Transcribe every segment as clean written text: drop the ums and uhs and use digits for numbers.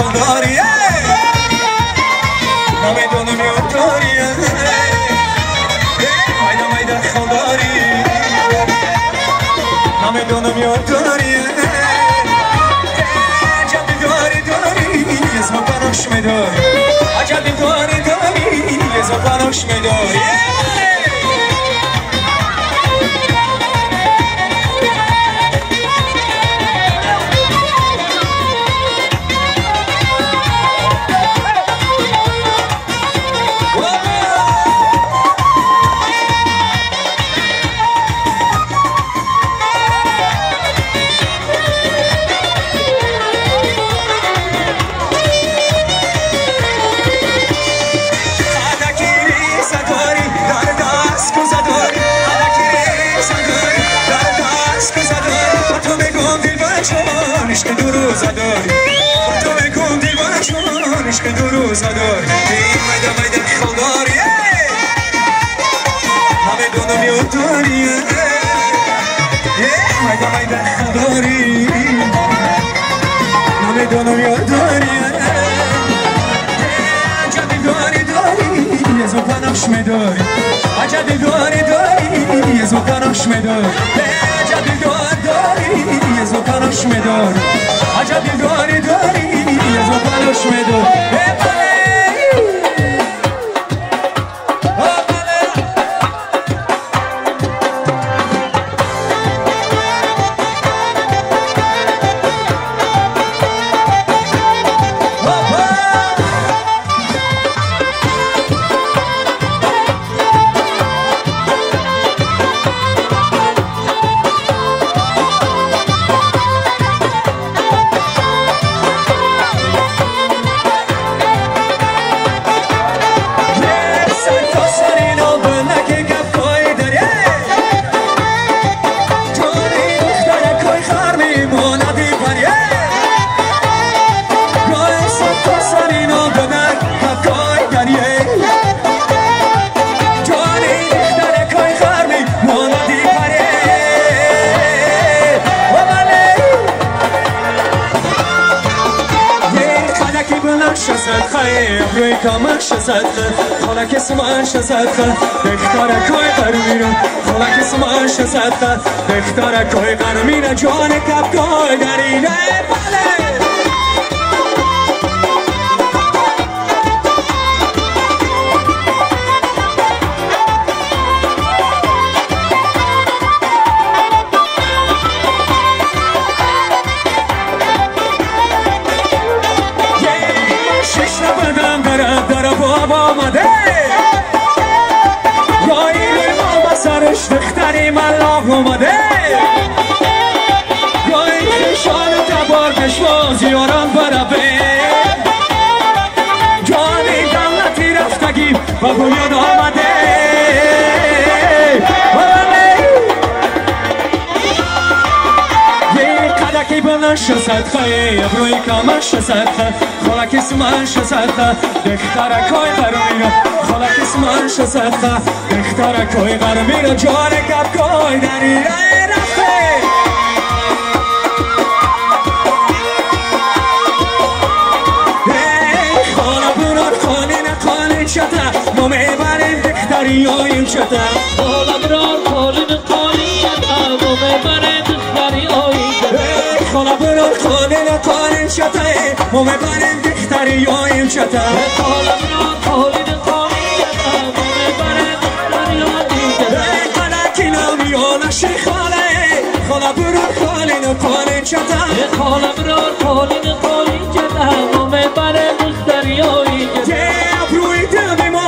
خالداری نمیدونم یادداری میده میده خالداری نمیدونم یادداری عجب داری داری از ما پناش میداری عجب داری داری از ما پناش میداری عشق دو روزه داری تو بگم دیوانه چون عشق دو روزه داری میده میده خالداری نمیدونم یادداری میده میده خالداری نمیدونم یادداری عجب داری داری از ما پناش میداری عجب داری داری از ما پناش میداری عجب داری داری از ما پناش میداری عجب داری داری از ما پناش میداری روی کامش صدقه خالک سمش صدقه دخترکای قرمیره خالک سمش صدقه دخترکای قرمیره جان کپکای درینه بله سرش دختری ملاق اومده گاهی خشان تبار پشواز یاران برابه جانی دولتی رفتگی با بنیاد آمده قدکی بلند صدقه ابروی کمش صدقه خالک سمش صدقه دخترکای قرمیره خالک سمش صدقه دخترکای قرمیره جان کپکای دریره رفته خاله برار خاله نقاله چته ما میبریم دختریایم چته خاله برار خاله نقاله چته ما میبریم دختریایم چته خاله برار خاله نقاله چته ما میبریم دختریایم چته خاله برار خاله نقاله چته ما میبریم دختریایم چته خاله نامیانه خاله خاله برار خاله نقاله چته خاله برار خاله نقاله چته ما میبریم دختریایم چته ابروی دم ما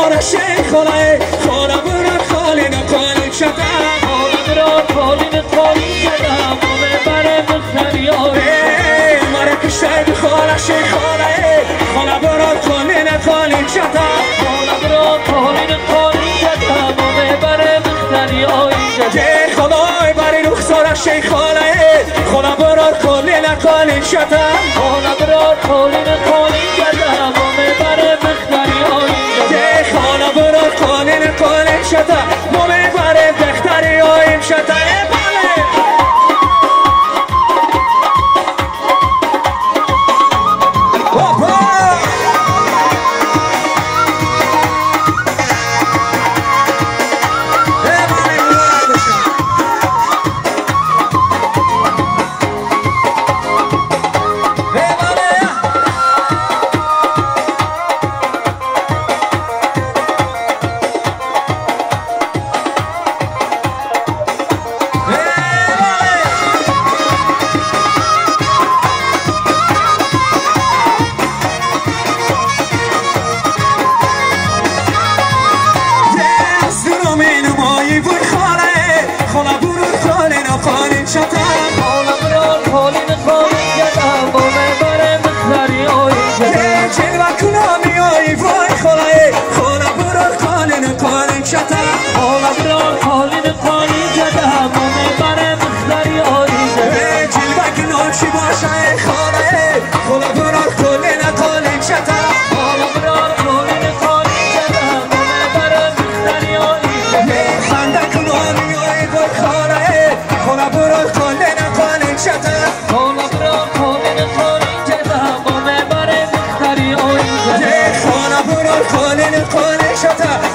خاله خاله برار خاله نقاله چته خاله برار خاله نقاله چته ما میبریم دختریایم مرا کشته خاله خاله خاله برار خاله نقاله چته خاله برار خاله نقاله چته ما میبریم دختریایم چته خدای برای رخسارش خاله خاله برار خاله نقاله چته خاله برار خاله نقاله چته ما میبریم دختریایم چته خاله برار خاله نقاله چته ما میبریم دختریایم چته بله Ой, қолин қоли шата.